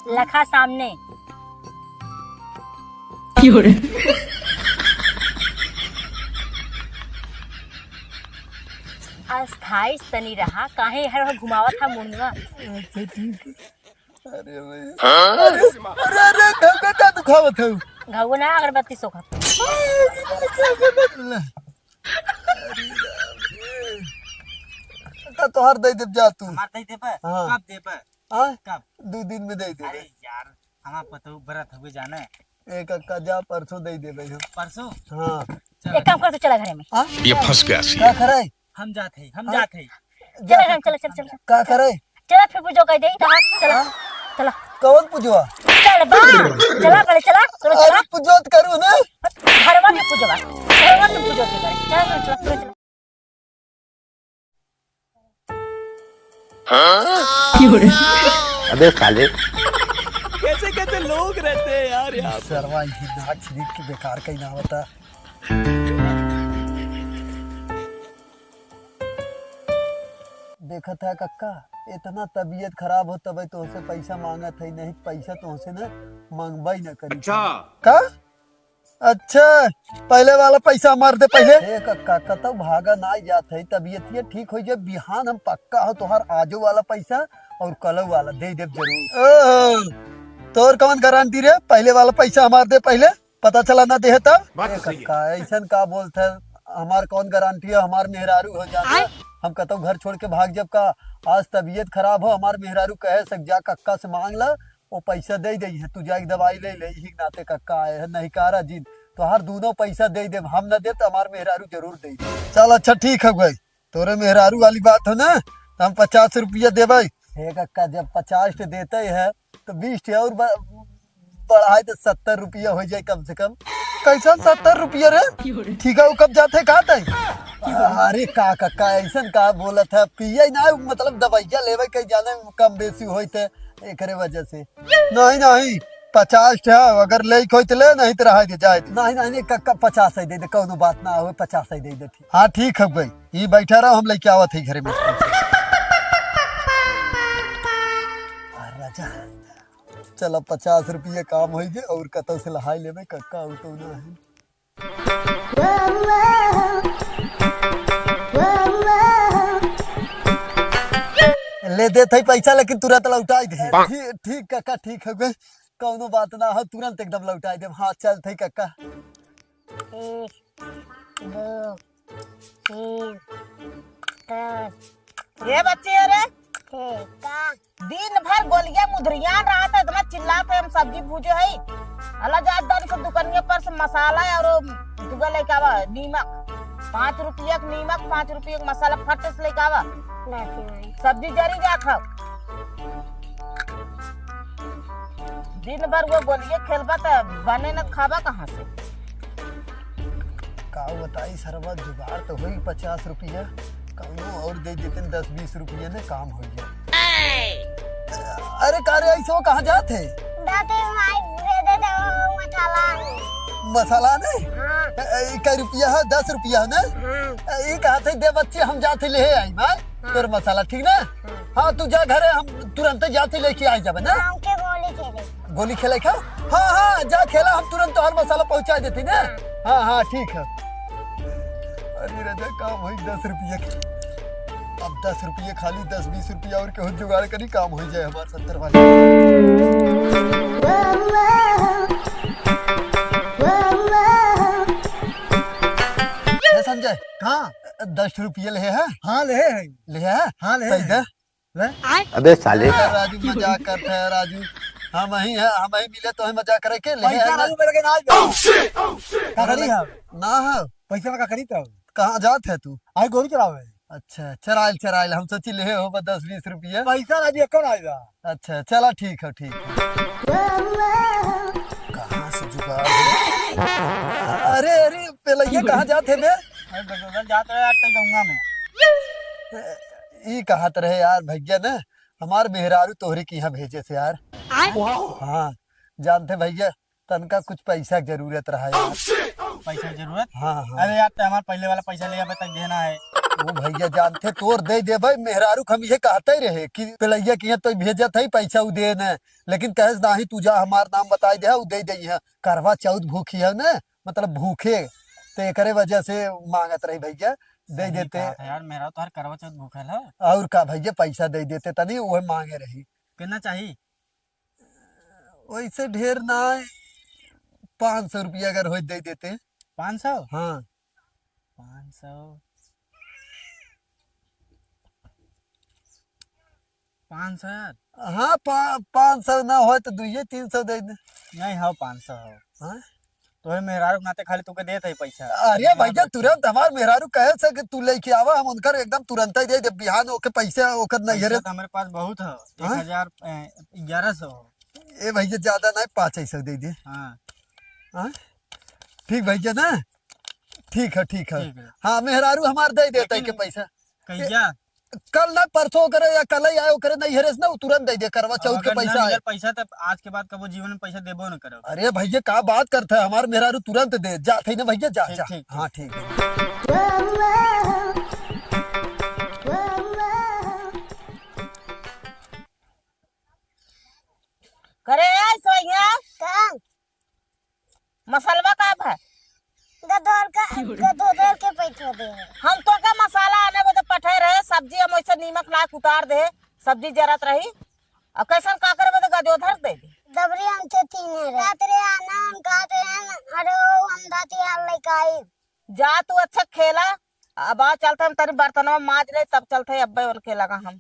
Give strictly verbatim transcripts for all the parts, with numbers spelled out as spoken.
लखा सामने। अस्थाई तनी रहा, काहे हर वक्त घुमावत हा मुंडवा? अच्छा, ठीक है। अरे भाई। हाँ? अरे, अरे, अरे, घाव का, का दुखावत है? घाव ना, अगरबत्ती सोखत। अरे, अरे, अरे। का तोहार दे देब जा तू? हमार दे देबे? हाँ। कब देबे? हाँ? कब? दो दिन में दे देबे। अरे यार, हमार पतोह बरत हुए जाने। ए कक्का, जा, परसों दे देबे हम। परसों? हाँ। चल। एक काम कर, तू चला घरे में। हाँ? ये फंस गया सी। का करे? हम जात है, हम हाँ? जात है। चला घरे में, चला, चला, चला, चला। का करे? चला फिर पूजो कह दे, कहा, चला, हाँ? चला। कौन पूजवा? चल बा, चला पहले, चला, चला, अरे चला। पूजो तो करू ना। घरवा में पूजवा, घरवा में पूजो के करे। चला, चला, चला, चला, चला। अबे साले। कैसे कैसे लोग रहते हैं यार यहाँ पे। सरवा ही नाक छिदक के बेकार का ही ना होता। देखत है कक्का, इतना तबीयत खराब हो तबे तोहसे पैसा मांगत है, नहीं पैसा तोहसे न मांगबे न करी। अच्छा। का? अच्छा, पहले वाला पैसा हमार दे पहले। हे कक्का, कतौ भागा ना जात है, तबीयतिया ठीक हो जाए, बिहान हम पक्का हो तोहार आजो वाला पैसा और कलौ वाला दे देब जरूर। ओहो, तोर कौन गारंटी रे? पहले वाला पैसा हमार दे पहले, पता चला ना देहे तब। बात तो सही है। कक्का, ऐसन का बोलत है? हमार कौन गारंटी है? हमार मेहरारू हो जात है। आय। हम कतौ घर छोड़ के भाग जब का, आज तबीयत खराब हो, हमार मेहरारू कहे सक जा कक्का से मांग ला, वो पैसा दे दे है, तू जाके दवाई ले ले, यही नाते कक्का आए है, नहीं कारा जिन, तोहार दोनों पैसा दे देब, हम ना देब तो हमार मेहरारू जरूर दे दे। चल अच्छा ठीक है भाई, तोरे मेहरारू वाली बात हो ना, तो हम पचास रुपया देबै। हे कक्का, जब पचास ठे देते है तो बीस ठे और ब-, बढ़ाए तो सत्तर रुपया हो जाए कम से कम। कैसन सत्तर रुपया रे? ठीक है, वो कब जाते का तय? अरे का कक्का, ऐसन का बोलत है? पिए ना, मतलब दवाइया लेवे के जाने में कम बेसी होइत है, एकरे वजह से। नहीं, नहीं, पचास ठे, अगर ले कोई तो ले, नहीं तो रहा दे, जाए दे। नहीं, नहीं, नहीं, कक्का, पचास ही दे दे, कौनो बात ना हो, पचास ही दे दे, ठीक। हाँ, ठीक है भाई, ये बैठा रहो, हम लेके आवत है घरे में। अरे राजा, चलो, पचास रुपये काम होई गे, और कतौ से लहाई लेबे, कक्का, उ तो ना है। ले देत है पैसा, लेकिन तुरंत लौटाई दे। ठीक, ठीक कक्का, ठीक हो गए, कौनो बात ना हो, तुरंत एकदम लौटाई देब। हाँ, चलत है कक्का। एक, दो, तीन, चार। ये बच्चे, अरे ठीक का? दिन भर गोलिया मुदरियान रहत है, इतना चिल्लात है, हम सब्जी भूजे है। अला जात दानी से दुकनिया पर से मसाला और दुगा लेके आवा, नीमक। पाँच रुपया के नीमक, पाँच रुपया के मसाला, फट से लेके आवा। लाती माई। सब्जी जरी जात हो। दिन भर वो गोलिया खेलबा त बने न, खाबा कहाँ से? का बताई सरवा, जुगाड़ तो होई पचास रुपया, कौनो और दे देते दस बीस रुपया ने काम हो गया। अरे का रे, ऐसो कहाँ जात है? दादी माई दे दे दे वो मसाला। मसाला ने? हाँ। ए, ए, कै रुपया है? दस रुपया है ना? हाँ। ए, ये कहा थे दे बच्चे, हम जाते ले आई माई, हाँ। तोर मसाला, ठीक ना? हाँ। हाँ, तू जा घरे, हम तुरंत जाते लेके आ जाबे ना। हाँ, ओके, गोली खेले। गोली खेले का? हाँ, हाँ, जा खेला, हम तुरंत तोहर मसाला पहुँचा देती ना। हाँ, हाँ, ठीक है। अरे राजा, काम होई दस रुपये के। अब दस रुपये खाली, दस बीस रुपया और केहू जुगाड़ करी, काम हो जाए हमार सत्तर वाली। ए संजय, हाँ। दस रुपये ले है? हाँ, ले है। ले है? हाँ, ले तो है। इधर ले। अबे साले। अरे राजू, मजाक करत है राजू। हम ही है, हम ही मिले तो है मजाक करे के, ले पैसा है ना। राजू मेरे के ना दे। का करी हम? ना है। पैसा का करी तब? कहाँ जात है तू? आई गोरू चरावे। अच्छा, चराइल, चराइल। हम सोची ले हो बस दस बीस रुपया। पैसा राजू एको ना आएगा। अच्छा, चला ठीक है, ठीक है। कहाँ से जुगाड़ है? अरे, अरे, पेलैया कहाँ जात है बे? अरे, बगल जात है यार, ते गंगा में। ई कहत रहे यार भैया ना, हमार मेहरारू तोहरे के यहाँ भेजे से यार। आय? हाँ, जानते भैया, तनका कुछ पैसा के जरूरत रहा यार। पैसा के जरूरत? हाँ, हाँ। अरे यार, ते हमार पहले वाला पैसा ले आबे तक देना है। ओ भइया जानते तोर दे देबे, मेहरारू क हम इहे कहते रहे कि पेलैया के यहाँ तो भेजत है पैसा उ दे न, लेकिन कहेस नाही तू जा हमार नाम बताई दे, उ दे दे। यहाँ करवा चौथ भूखी है न, मतलब भूखे, तो एकरे वजह से मांगत रही भइया, दे सही देते। कहा था यार, मेहरारू तोहार करवा चौथ भूखल है। और का भइया, पैसा दे देते तनी, उहे मांगे रही। कितना चाही? वैसे ढेर ना, पाँच सौ रुपया अगर होई दे देते। पाँच सौ? हाँ। पाँच सौ, पाँच सौ यार। हाँ, पा-, पाँच सौ ना होई तो दुइये तीन सौ दे दे। नहीं हो, पाँच सौ हो। हाँ? तोहे मेहरारू के नाते खाली तोके देत है पैसा। अरे हाँ, भइया, बच्चा। तुरंत हमार मेहरारू कहे से कि तू लेके आवा, हम उनकर एकदम तुरंत ही दे दे। बिहान ओके पैसे ओकर नैहरे पैसा तो हमरे पास बहुत है, हाँ? एक हजार, ए, ग्यारह सौ। ए भइया, ज्यादा ना, पाँच सौ दे दे। हाँ। हाँ? ठीक भइया ना? ठीक है, ठीक है। ठीक है। हाँ, मेहरारू हमार दे देता है लेकिन के पैसा। कहिया? कल ना परसों करे या कल ही आए, ओकरे नैहरे से ना, उ तुरंत दे दे करवा चौथ के अगर ना पैसा मिलल आए। पैसा, तब आज के बाद कबो जीवन में पैसा देबो न करब। अरे भइया, का बात करता है, हमार मेहरारू तुरंत दे जात है ना भइया, जा, ठीक, जा। ठीक, हाँ, ठीक। ठीक है। करे, ए सोइया, का? मसलवा का भा? गदोर का, गदोदर के पैठो दे। हम तोका मसाला आने बदे पठे रहे, सब्जी हम वैसे नीमक लाके उतार दे, सब्जी जरत रही। और कैसन का करे बदे गजोधर दे दे? दबरी हम तो तीने रहे। रात रे आना हम कहते हैं, अरे वो हम दाती हाल लेके आई। जा तू अच्छा खेला, अब आ चलते हम तनी बर्तनवा माज ले, तब चलते अब्बे उनके लगा हम।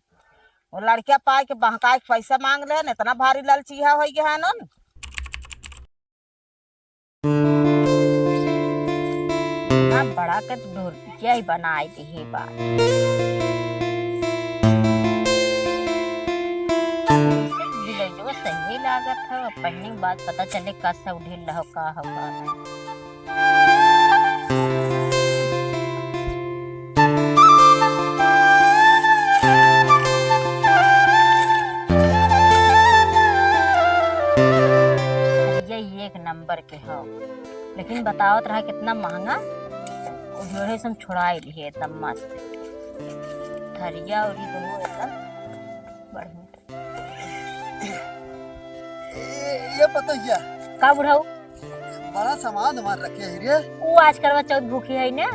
वो लड़किया पाए के बहकाए के पैसा मांग ले, इतना भारी लालचिया हो गया है नन। ना बड़ा के तो ढोलकिया ही बनाए दिहे बा। वैसे ब्लाउजवा सही लागत है, पहनने के बाद पता चले का सब ढील रहो, का हो, का नहीं। ये एक नंबर के हो, लेकिन बतावत रहा कितना महंगा। वो जोड़े से हम छुड़ाई लिए एकदम मस्त थरिया और ये दोनों एकदम बढ़िया। ए, ये पतोहिया। का बुढ़ऊ? बड़ा सामान हमार रखे है रे। ऊ आज करवा चौथ भूखी है ना,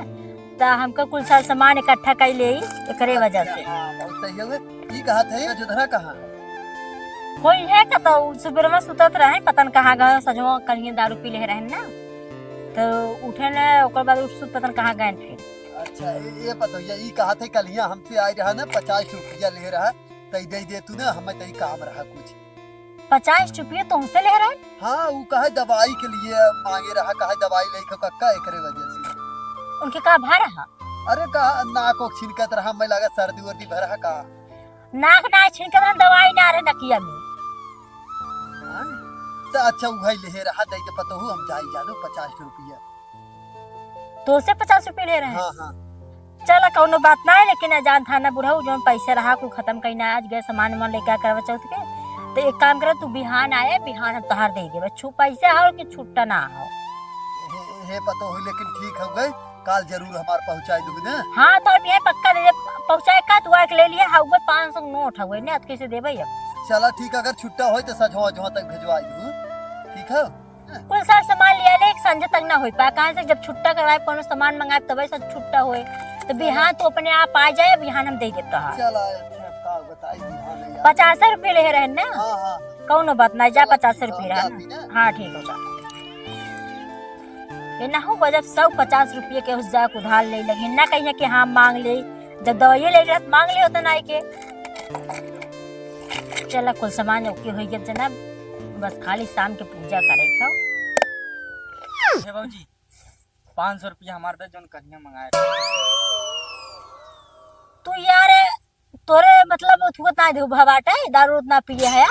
त हमका कुल सार सामान इकट्ठा कर ले एकरे वजह से। हाँ, बहुत सही है। ई कहत है, गजोधरा कहाँ? कोई है का तो सुबेरवा सुतत रहे, पता न कहाँ गए, सजवा कहीं दारू पी ले रहे ना, तो उठे न, ओकर बाद उठ सुत पता न कहाँ गए फिर। अच्छा, ए, ए पतोहिया, ई कहत है कल हियाँ हमसे आए रहा ना, पचास रुपया ले रहा, तई दे दे तू ना, हमें तई काम रहा कुछ। पचास रुपया तुमसे ले रहे? हाँ, ऊ कहे दवाई के लिए मांगे रहा, कहे दवाई लेके कक्का एकरे वजह से। उनके का भा रहा? अरे का नाक ओक छिनकत रहा, मैं लगा सर्दी वर्दी भरा का। नाक ना छिनकत रहा, दवाई ना रहे नकिया में। हाँ? तो अच्छा उहै ले रहा, दे दे पतोहू, हम जाई जानो पचास रुपया। तोसे पचास रुपया ले रहे? हाँ, हाँ। चला, कौनो बात ना है, लेकिन अजान था ना बुढ़ऊ, जो पैसे रहा, कुल खत्म कहीं ना, आज गए सामान वामान लेके आ करवा चौथ के। तो एक काम करे, तू बिहान आए, बिहान हम तोहार दे देबे। छु-, पैसे हो कि छुट्टा ना हो। हे, हे पतोहू, लेकिन ठीक हो गए, काल जरूर हमार पहुँचाई दूँ ना। हाँ, तो अब ये पक्का दे दे, पहुँचाए का, तू आके ले लिया, हाँ, वो पाँच सौ नोट हवे ने, अब कैसे देबे अब? चला ठीक, अगर छुट्टा होई तो सजवा अजवा तक भेजवाई दूँ, ठीक है? कुल सार सामान लिया ले, एक संझा तक ना होई पाए, काहे से जब छुट्टा करवाए, कोनो सामान मंगाए, तबे सब छुट्टा होए। तो बिहान तो अपने आप आ जाए, बिहान हम दे देता है। चला, अच्छा, का बताई, बिहान नहीं आए। पचास रुपये ले रहे ना? हाँ, हाँ। कौनो बात ना, जा, हाँ, पचास रुपये हम रहा जाती ना। ना। हाँ, ठीक हो जा। ये ना हो, जब सौ पचास रुपये के उस जाके उधार ले लगे, ना कहिए कि हाँ मांग ले, जब दवाइये ले रहे तो मांग ले होता ना के। चला, कुल सामान ओके हो गया जना, बस खाली शाम के पूजा करे के हो। हे बाबूजी, पाँच सौ रुपया हमार दे, जौन कनिया मंगाए रहे। तू यार, तोरे मतलब थुकत ना देहु भवाटे, दारू उतना पिए है?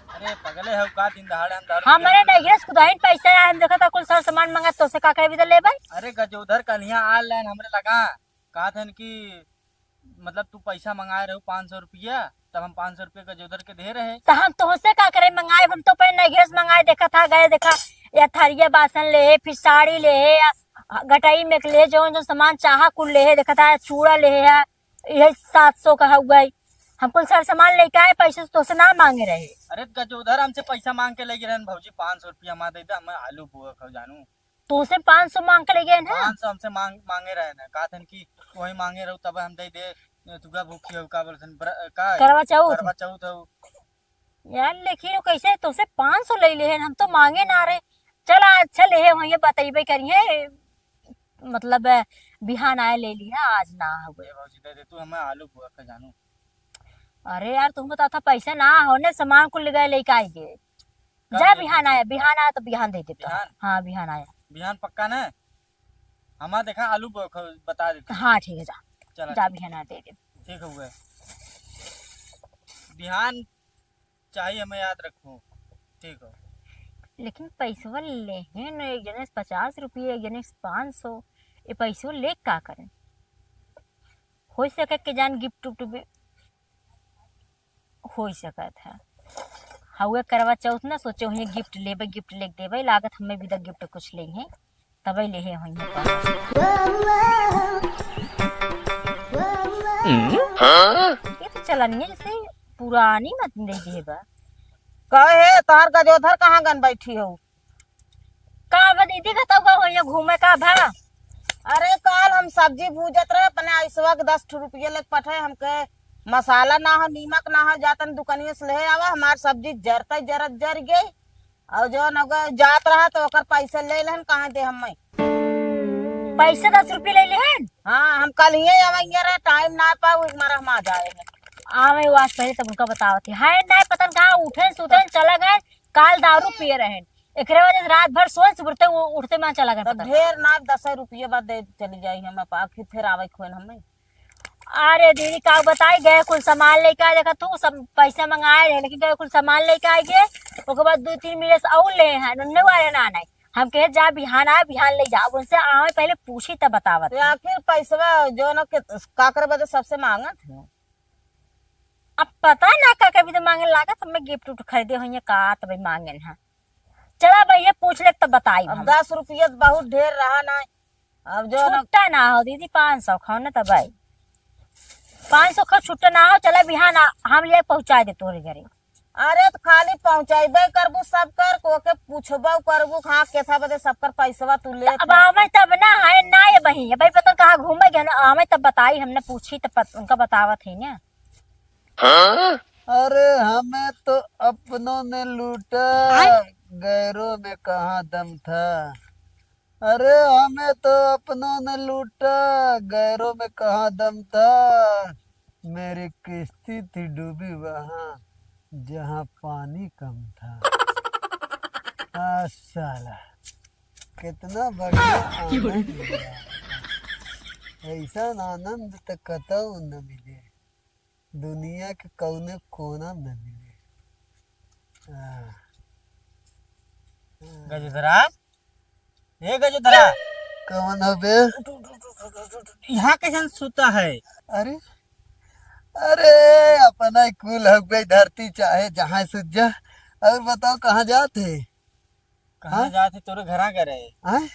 अरे पगले हो का, दिन दहाड़े हम दारू हमारे पिए? नैहरे से कुदाहिन पैसा आए, हम देखा था कुल सार सामान मंगा, तोसे का करे भी तो ले भाई। अरे गजोधर कनिया आ लेन हमरे लगा, कहा थे कि मतलब तू पैसा मंगाए रहू पाँच सौ रुपया, तब हम पाँच सौ रुपया गजोधर के दे रहे। तो हम तोहसे का करे मंगाए, हम तो पहले नैहरे से मंगाए, देखा था, गए देखा, या थारिया बासन ले, फिर साड़ी ले, या गटाई में के ले, जौन जौन सामान चाहा कुल लेहे, देखत है चूड़ा लेहे है, यही सात सौ का हउवे। हम कुल सारा सामान लेके आए, पैसे तो तोसे ना मांगे रहे। अरे त गजोधर हमसे पैसा मांग के लेके रहन भौजी, पाँच सौ रुपया हमार दे दे, हमें आलू बोए खाओ जानू। तोसे पाँच सौ मांग के ले गए ना? पाँच सौ हमसे मांग, मांगे रहे ना, कहत हन कि वही मांगे रहो तब हम दे दे, तुगा भूखी हो का बोलत हन, ब्र-, का है? करवा चौथ। करवा चौथ हो। यार, लेकिन वो कैसे तोसे पाँच सौ ले लेहे, हम तो मांगे ना रहे। चला, अच्छा लेहे होइहे, बतइबे करिहे, मतलब, बिहान आए ले लिहा, आज ना हउवे। ए भौजी, दे दे तू हमें आलू बोए के जानू। अरे यार, तुमको तो था पैसा ना होने, सामान कुल ले गए लेके आई गे। कब जा दे बिहान दे? आया, बिहान आया तो बिहान दे देता। बिहान? हाँ, बिहान आया। बिहान पक्का ना? हमार देखा आलू बोए के बता देते। हाँ, ठीक है, जा। चला, जा ठीक। बिहान आया दे दे। ठीक हउवे। बिहान चाही, हमें याद रखू। ठीक हो। लेकिन पैसवा लेहे न, एक जने से पचास रुपये, एक जने से पाँच सौ। ये पैसवा ले का करें? हो सके के जान गिफ्ट उफ्ट भी हो सकत है। हउवे करवा चौथ ना, सोचे हुए गिफ्ट लेबे, गिफ्ट लेके देबे, लागत हमें भी गिफ्ट कुछ लेहे। तबे लेहे होइहे। ये तो चलनिया जैसे पुरानी मत दे दिए बा। कहे, तोहर गजोधर कहाँ गन बैठी हो? का बा दीदी, बताओ का होइहे घूमे का भा? अरे, काल हम सब्जी भूजत रहे, अपने आइसवा के दस ठो रुपये लेके पठे, हमके मसाला ना हो, नीमक ना हो, जातन दुकनिया से ले आवा, हमार सब्जी जरते जरत जर गई। और जौन ओकर जात रहा तो ओकर पैसे ले लेहन, कहाँ दे हमें? पैसे दस रुपये ले लेहन? हाँ, हम कल ही आवेंगे रे, टाइम ना पाऊ, एक मारा हम आ जाए। आवे वो आज पहले तब उनका बतावत ही। हाय ना पतन कहाँ उठे सुते चला गए, काल दारू पिए रहे, एकरे वजह से रात भर सोए सुबरते उ-, उठते में चला गए तब पतन। ढेर ना, दस रुपये बाद दे चली जाई हम, अब आखिर फिर आवे खोन हमें। अरे दीदी, का बताई, गए कुल सामान लेके आए, देखा तू सब पैसा मंगाए रहे, लेकिन गए कुल सामान लेके आए गए, ओकर बाद दो तीन मिले से और ले हैं, उन्ने वाले ना आए। हम कहे, "जा बिहान आए, बिहान ले जा।" अब उनसे आवे, पहले पूछी तब बतावत तो है। आखिर पैसवा जो न के, काकर बदे सबसे मांगत है? अब पता ना का कभी तो मांगे लागत, हमें गिफ्ट उफ्ट खरीदे होइहे का, तब मांगे ना। चला भैया, पूछ ले तब बताई अब हम। दस रुपया तो बहुत ढेर रहा ना। अब जो न छुट्टा ना हो दीदी, पाँच सौ खाओ ना तब आई। पाँच सौ खाओ, छुट्टा ना हो, चला बिहान आ, हम ले पहुँचाए दे तोरे घरे। अरे तो खाली पहुँचाइबे करबू सब कर, को के पूछबो करबू, हाँ, केथा बदे सबकर पैसवा तू ले अब आवे तब ना है, ना ये बही, भाई पता कहाँ घूमे गए ना, आवे तब बताई, हमने पूछी तब पत-, उनका बतावत है ना। अरे हमें तो अपनों ने लूटा, आय? गैरों में कहाँ दम था। अरे हमें तो अपनों ने लूटा, गैरों में कहाँ दम था। मेरी किस्ती थी डूबी वहाँ, जहाँ पानी कम था। आ साला, कितना बढ़िया आनंद मिला। ऐसा आनंद तो कतऊ न मिले। दुनिया के कौने कोना में मिले। आह। गजोधरा, ए गजोधरा। कौन हबे? उठ, उठ, उठ, उठ, उठ, उठ, उठ। यहाँ कैसन सुता है? अरे, अरे, अपना ही कुल हउवे धरती, चाहे जहाँ सुत जा। और बताओ, कहाँ जात है? कहाँ हाँ? जात है? तोरे घरा करे। हाँ?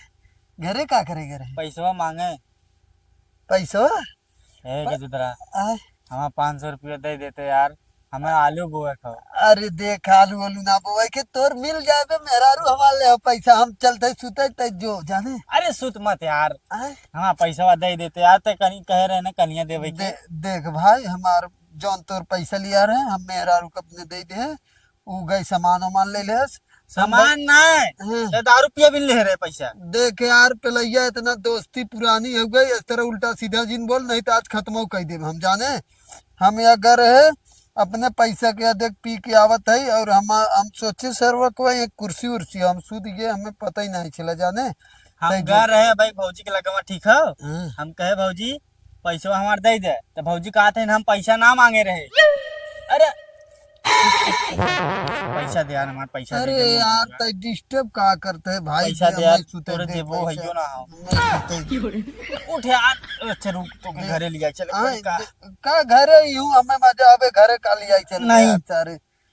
घरे का करे करे? पैसवा मांगे। पैसवा? ए गजोधरा, आय। हमार पाँच सौ रुपया दे देते यार, हमें आलू बोए खाओ। अरे देख, आलू आलू ना बोए के, तोर मिल जाए बे मेहरारू, हमार ले पैसा, हम चलते सुते ते जो जाने। अरे सुत मत यार, आय। हमार पैसवा दे देते यार, ते कहीं कहे रहे ना कनिया देवे के। दे-, देख भाई, हमार जौन तोर पैसा लिया रहे, हम मेहरारू के अपने दे दे, उ गई सामान वामान ले लेस। सामान ना है, हाँ। तो दारू पिए भी ले रहे पैसा। देख यार, पेलैया इतना दोस्ती पुरानी हो गई, इस तरह उल्टा सीधा जिन बोल, नहीं तो आज खत्म कर देब हम जाने। हम यहाँ घर है, अपने पैसा के देख पी के आवत है, और हम, हम सोचे सरवा को एक कुर्सी उर्सी हम सूत गए, हमें पता ही नहीं चला जाने। हम तै जो घर रहे भाई भौजी के लगवा, ठीक है? हाँ। हम कहे भौजी पैसा हमार दे दे, तो भौजी कहते हैं हम पैसा ना मांगे रहे। अरे पैसा दे यार, हमार पैसा दे अरे दे, यार, मत तै disturb का करते है भाई पैसा जी, दे यार, हमें सुते तोरे दे देबो पैसा। हइयो ना हो। हमें सुते दे। उठ यार, अच्छा रुक, तो दे। घरे लिया चले, आए, का? दे, का घरे यूं हमें मजा आवे, घरे का लिया चले नहीं। यार, सारे।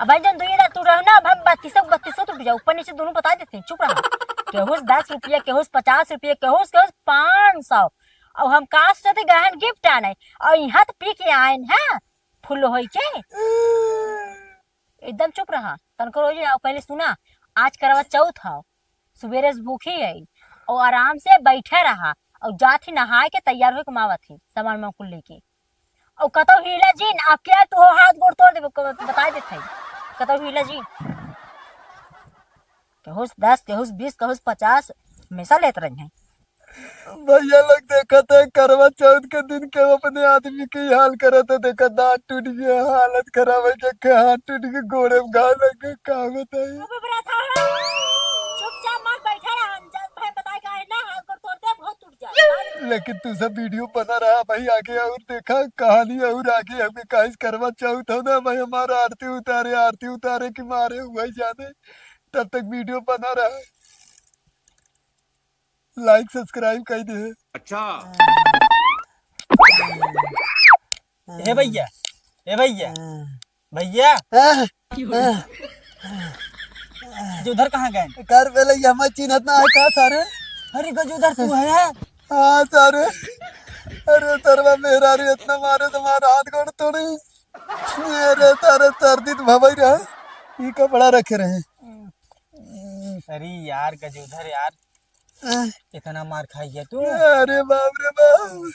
अब भाई जन दुई हजार टूट रहा ना, अब हम बत्तीसों बत्तीसों टूट जाओ, ऊपर नीचे दोनों बता देते हैं, चुप रहा। केहूस दस रुपया, केहूस पचास रुपया, केहूस केहूस पाँच सौ। और हम का सोचते गहन गिफ्ट आने, और यहाँ तो पी के आए हैं फुल होई के। एकदम चुप रहा, तनको रोज आओ। पहले सुना, आज करवा चौथ है, सुबेरे से भूखी है, और आराम से बैठे रहा, और जात ही नहाए के तैयार होके मावत ही सामान वामान कुल लेके। और कतौ हिला जिन, अब क्या तू हो हाथ गोड़ तोड़ देबो, क-, बता देत है। कतौ हिला जिन। केहूस दस, केहूस बीस, केहूस पचास, हमेशा लेत रही है। भैया लोग देखत है, करवा चौथ के दिन के अपने आदमी के हाल करत है, देखत दांत टूट गया, हालत खराब है, के, के हाथ टूट गया, गोड़े में घाव लग गया, का बताई। चुपचाप मत बैठा रहा, हम जान भाई बताए काहे ना, हाथ गोड़ तोड़ दे, बहुत टूट जाए। लेकिन तू सब वीडियो बना रहा भाई, आगे और देखा कहानी और आगे हमें काहे से करवा चौथ हो ना भाई, हमारा आरती उतारे, आरती उतारे कि मारे हुआ ही जाने, तब तक वीडियो बना रहा। लाइक सब्सक्राइब कर दे। अच्छा। ए भैया, ए भैया, भैया। गजोधर कहाँ गए? कर पहले ये हमें चिन्हत ना है का सारे? अरे गजोधर तू है? हाँ सारे। अरे सरवा मेहरारू इतना मारे तुम्हारा हाथ गोड़ तोड़ी। अरे सारे सर्दी तो भवाई रहा। ये कपड़ा रखे रहे। अरे यार गजोधर यार, आह। इतना मार खाई है तू। अरे बाप रे बाप,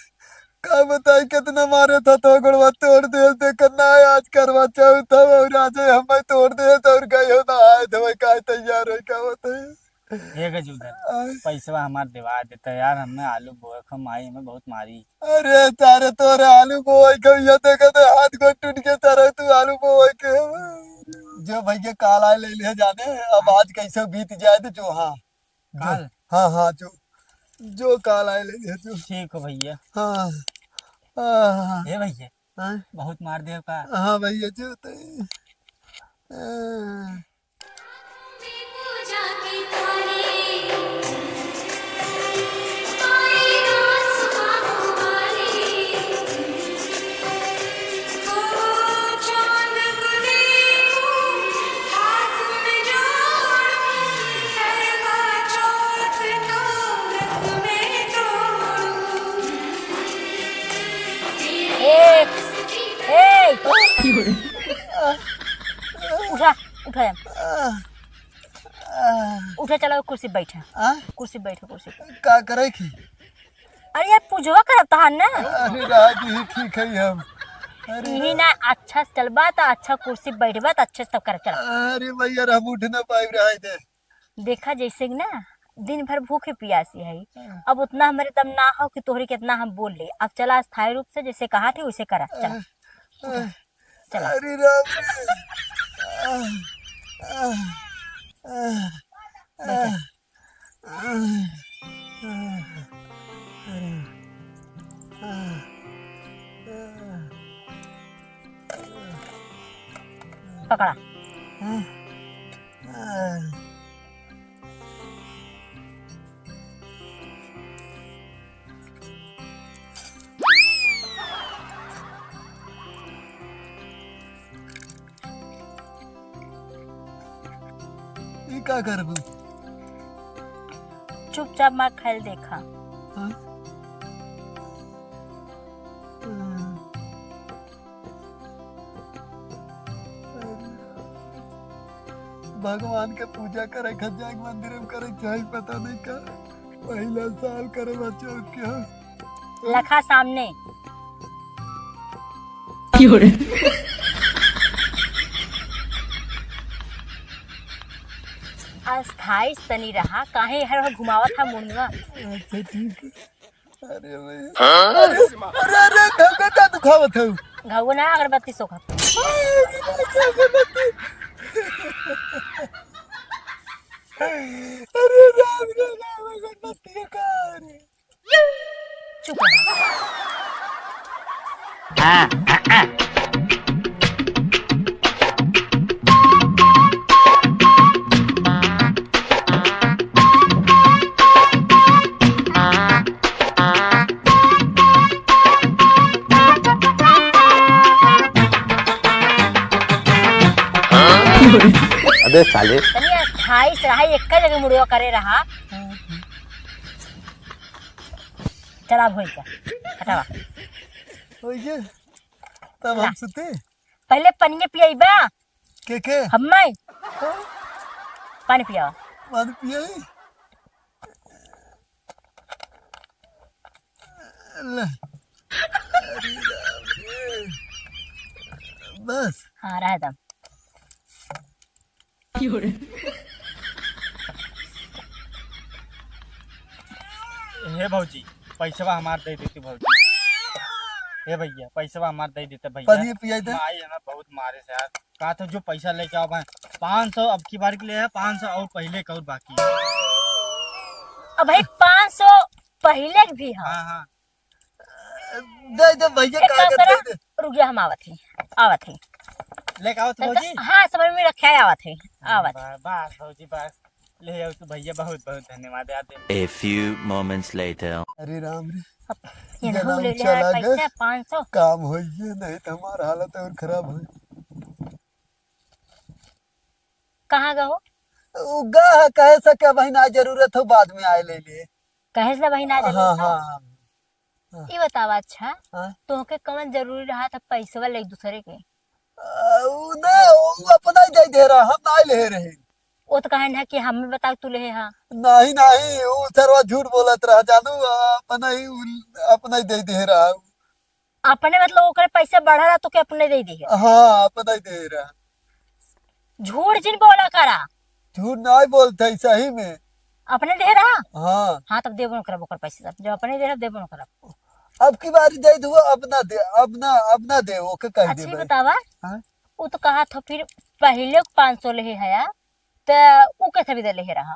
का बताई कितना मारे था तो गोड़वा तोड़ दे, देखत ना है आज करवा चौथ था और आज हमें तोड़ दे तो और गए हो ना आए थे, वही का तैयार है, का बताई। हे गजूधर, आह। पैसवा हमार देवा देता यार, हमने आलू बोए खा, माई हमें बहुत मारी। अरे तारे तोरे आलू बोए के ये देखत है हाथ गोड़ टूट के तारे तू आलू बोए के। जो भैया काल आए ले ले जाने, अब आज कैसे बीत जाए तो जो हाँ। जो, काल? हाँ, हाँ, जो। जो काल आए ले जा तू। ठीक हो भैया। हाँ। हाँ। ए भैया, हाँ? बहुत मार देव का? हाँ भैया, जो तई। हाँ। ए, ए। उठा, उठा। उठा, चला, कुर्सी बैठा। आ? कुर्सी बैठा, कुर्सी। का करे की? अरे यार, पूजवा करत हन ना। अरे राज, यही ठीक है हम। अरे यही ना, अच्छा से चलबा त अच्छा कुर्सी बैठबा त अच्छे से तब कर चला। अरे भैया, हम उठ ना पाइब, रहे दे। देखा, जैसे कि ना, दिन भर भूखे पियासी है। हाँ। अब उतना हमरे दम ना हो कि तोहरे कितना हम बोल ले। अब चला, स्थायी रूप से जैसे कहा थे वैसे करा। चला। हाँ। चला। अरे राम रे। आह, आह, आह, बैठा। आह, आह, आह, अरे, आह, आह, पकड़ा। आह, आह। ई का करबू? चुपचाप मार खाइल देखा। हाँ? भगवान के पूजा करे खातिर जाके मंदिर में करे चाही, पता नहीं का। पहला साल करे बच्चों के। लखा सामने। क्यों रे? अस्थाई तनी रहा, काहे हर हर घुमावत हा मुड़वा? अच्छा, ठीक है। अरे भाई। हाँ? अरे, अरे, अरे, धक्का का दुखावत है? घाव ना, अगरबत्ती सोखत। अरे, राम रे, राम, अगरबत्ती का रे? चुप रह। अबे साले। तनी अस्थाई से रहा, एक जगह मुड़वा करे रहा। चला, अब होई का? हटावा। होई के? तब हम ला। सुते? पहले पनिया पियाई बा। के, के? हम्मे। हाँ? पानी पियावा। पानी पियाई? ले। अरे राम रे। बस। हाँ, रह दम। हे भौजी, पैसवा हमार दे देती भौजी। हे भैया, पैसवा हमार दे देते भैया। पानी पियाई दे। माई हमें बहुत मारे से यार। कहा था जो पैसा लेके आओ भाई, पाँच सौ अब की बार के लिए है, पाँच सौ और पहले का और बाकी है। अब भाई पाँच सौ पहले के भी है। हाँ, हाँ। दे दे भैया, एक काम कागज करा, दे दे। रुक जा, हम आवत ही, आवत ही। लेके आओ तो भौजी। हाँ, समझ में रखे, आवत ही, आवत ही। बस, बस भौजी, बस। ले आओ तो भैया, बहुत, बहुत धन्यवाद यार। A few moments later। अरे राम रे। अब ये इनहू नाम ले ले चला यार, गए। पैसा पाँच सौ। काम होइए, नहीं तो हमार हालत और खराब हो। कहाँ गहो? उ गा है, कहे से क्या बहिन, आज जरूरत हो, बाद में आए ले ले। कहे से बहिन, आज जरूरत हाँ, हो? हाँ, हाँ। हाँ। ई बतावा, अच्छा, हाँ। तोहके कवन जरूरी रहा था पैसवा ले दूसरे के? आ, उ ना, उ अपना ही दे दे रहा, हम ना ले रहे। वो तो कहे ना कि हमें बताओ तू ले हा। नहीं, नहीं, उ सरवा झूठ बोलत रहा, जानू, अपना ही, उ अपना ही दे दे रहा। अपने मतलब ओकरे पैसे बढ़ा रहा तो के अपने दे दिए? हाँ, अपने दे रहा। झूठ जिन बोला करा। झूठ नहीं बोलते, सही में। अपने दे रहा? हाँ। हाँ, तब देबो न करब ओकर पैसे सब। जब अपने दे रहा, देबो न करब। अब की बारी दे दू, अब ना दे, अब ना, अब ना दे, ओके कह अच्छा, दे ये भाई। बतावा, हाँ? वो तो कहा था फिर पहले पाँच सौ ले है, त उ कैसे भी दे ले रहा?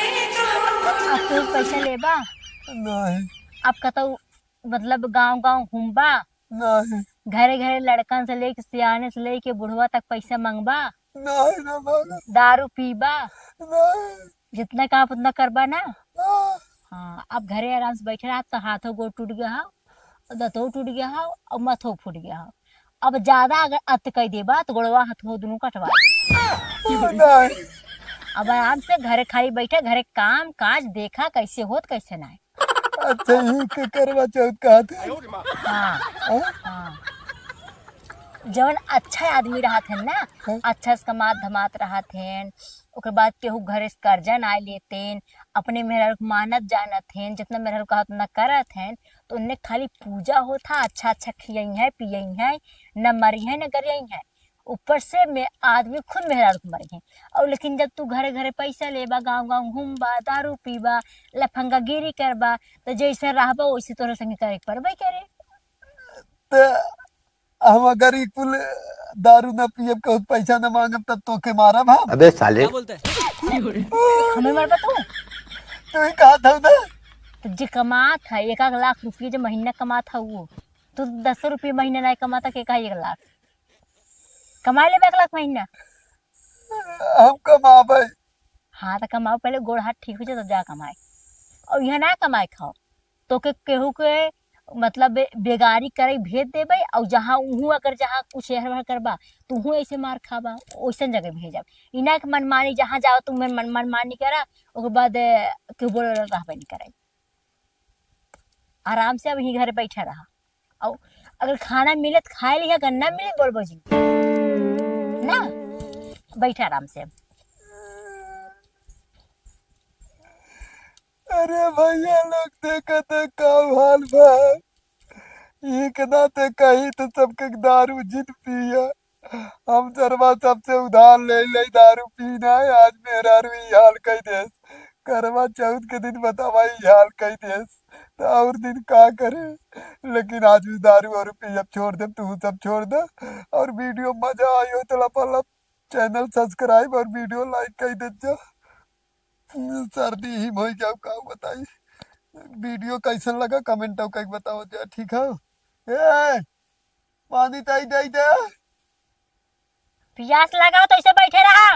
अब तू पैसा लेबा? नहीं। अब कतौ मतलब गाँव गाँव घूमबा? नहीं। घरे घरे लड़कन से लेके, सियाने से लेके बुढ़वा तक पैसा मंगबा? नहीं, ना मांगब। दारू पीबा? नहीं। जितना काम उतना करबा ना? हाँ। हाँ, अब घरे आराम से बैठे रहा, तो हाथों गोड़ टूट गया हो, दतों टूट गया हो और मथों फूट गया हो। अब ज्यादा अगर अत कह देबा तो गोड़वा हाथों दुनों कटवा। नहीं। अब आराम से घरे खाली बैठे, घरे काम काज देखा कैसे होत कैसे ना। अच्छा, ये के करवा चौथ कहत है? हाँ, हाँ? हाँ। जवन अच्छा आदमी रहत है ना, हाँ। अच्छा से कमात धमात रहत है, ओकर बाद केहू घरे से कर्जा ना लेते हैं, अपने मेहरारू के मानत जानत हैं, जितना मेहरारू कहा उतना करत हैं, तो उन्हें खाली पूजा होत है, अच्छा अच्छा खियई है, पियई है, न मरी है, न गरियई है। ऊपर से में आदमी खुद मेहरारू के मरी है। और लेकिन जब तू घरे घरे पैसा लेबा, गाँव गाँव घूमबा, दारू पीबा, लफंगागिरी करबा, तो जैसे रहबा वैसे तोरे संगे करे के पड़बे करे। तो हम अगर ई कुल दारू न पियब, कहूँ पैसा न मांगब, तब तोके मारब हम। अबे साले। क्या बोलते हैं? हमें मारबा तू? तू ही कहा था ना। तो जे कमात है, एक एक लाख रुपये जो महीना कमात है वो, तू दस रुपये महीना नहीं कमाता, के कहा एक लाख? कमाए लेबे एक लाख महीना? हम कमाबे। हाँ, तो कमाओ, पहले गोड़ हाथ ठीक हो जाए, तब जा कमाए। और यहाँ ना कमाए खाओ, तो के केहू के मतलब बे-, बेगारी करे भेज देबे, और जहाँ उहू अगर जहाँ कुछ एहर बहर करबा, तो उहू ऐसे मार खाबा, ओइसन जगह भेजब। इना के मनमानी, जहाँ जाओ तुम मन, मन, मनमानी करा, ओकर बाद, ए, केहू बोले रहबे नहीं करे। आराम से अब यहीं घर बैठा रहा। और अगर खाना मिले तो खाए लिहा, अगर ना मिले बोलबो जी ना, बैठा आराम से। अरे भैया लोग, देखा तो का हाल बा। ई के नाते कही तो सबके दारू जिन पिया, हम सरवा सबसे उधार ले ले दारू पीना है, आज मेहरारू ई हाल कई देस। करवा चौथ के दिन बतावा ई हाल कई देस, तो और दिन का करे? लेकिन आज भी दारू और पी, अब छोड़ दे, तू सब छोड़ दे। और video मजा आई हो तो लपालप channel subscribe और video like कई दे जा। सर्दी ही होइ जाओ, का बताई। Video कैसन लगा comment कई बताओ जा, ठीक है? ए, पानी ताई दे दे। पियास लगा हो तो ऐसे बैठे रहा।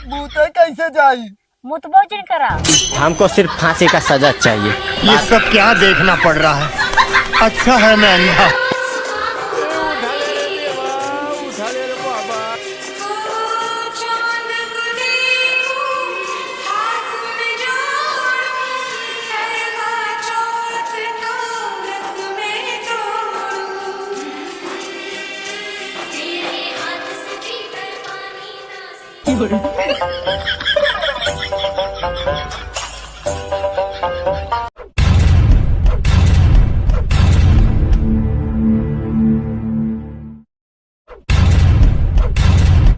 मुँह कैसे जाई? मुतबो जिन करा। हमको सिर्फ फांसी का सजा चाहिए। ये सब क्या देखना पड़ रहा है? अच्छा है मैं अंधा।